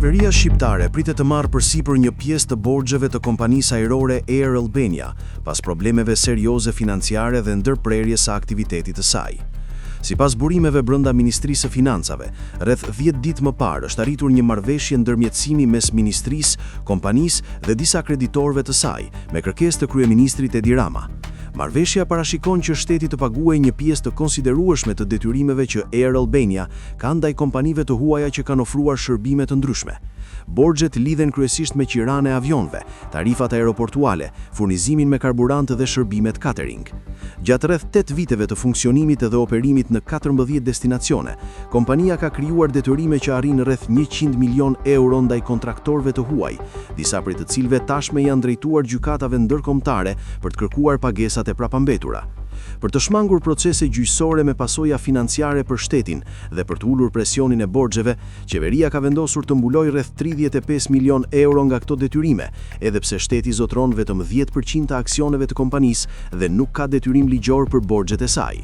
Qeveria shqiptare pritet të marrë përsipër një pjesë të borxheve të kompanisë ajrore Air Albania, pas problemeve serioze financiare dhe ndërprerjes së aktivitetit të saj. Sipas burimeve brenda Ministrisë së Financave, rreth 10 ditë më parë është arritur një marrëveshje ndërmjetësimi mes ministrisë, kompanisë dhe disa kreditorëve të saj, me kërkesë të kryeministrit Edi Rama. Marrëveshja parashikon që shteti të paguajë një pjesë të konsiderueshme të detyrimeve që Air Albania ka ndaj kompanive të huaja që kanë ofruar shërbime të ndryshme. Borxhet lidhen kryesisht me qiranë e avionëve, tarifat aeroportuale, furnizimin me karburant dhe shërbimet catering. Gjatë rreth 8 viteve të funksionimit dhe operimit në 14 destinacione, kompania ka krijuar detyrime që arrijnë rreth 100 milion euro ndaj kontraktorëve të huaj, disa prej të cilëve tashmë janë drejtuar gjykatave ndërkombëtare për të kërkuar pagesat e prapambetura. Për të shmangur procese gjyqësore me pasoja financiare për shtetin dhe për të ulur presionin e borxheve, qeveria ka vendosur të mbulojë rreth 35 milion euro nga këto detyrime, edhe pse shteti zotëron vetëm 10% të aksioneve të kompanisë dhe nuk ka detyrim ligjor për borxhet e saj.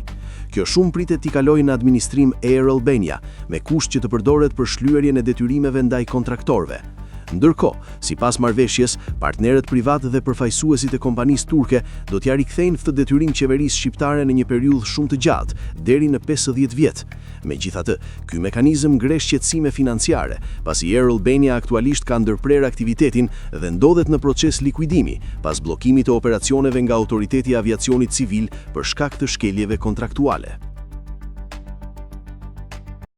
Kjo shumë pritet t'i kalojë në administrim Air Albania, me kusht që të përdoret për shlyerjen e detyrimeve ndaj kontraktorëve. Ndërkohë, sipas marrëveshjes, partnerët privat dhe përfaqësuesit e kompanisë turke do t'ia rikthejnë këtë detyrim qeverisë shqiptare në një periudhë shumë të gjatë, deri në 50 vjet. Megjithatë, ky mekanizëm ngre shqetësime financiare, pasi Air Albania aktualisht ka ndërprerë aktivitetin dhe ndodhet në proces likuidimi, pas bllokimit të operacioneve nga Autoriteti i Aviacionit Civil për shkak të shkeljeve kontraktuale.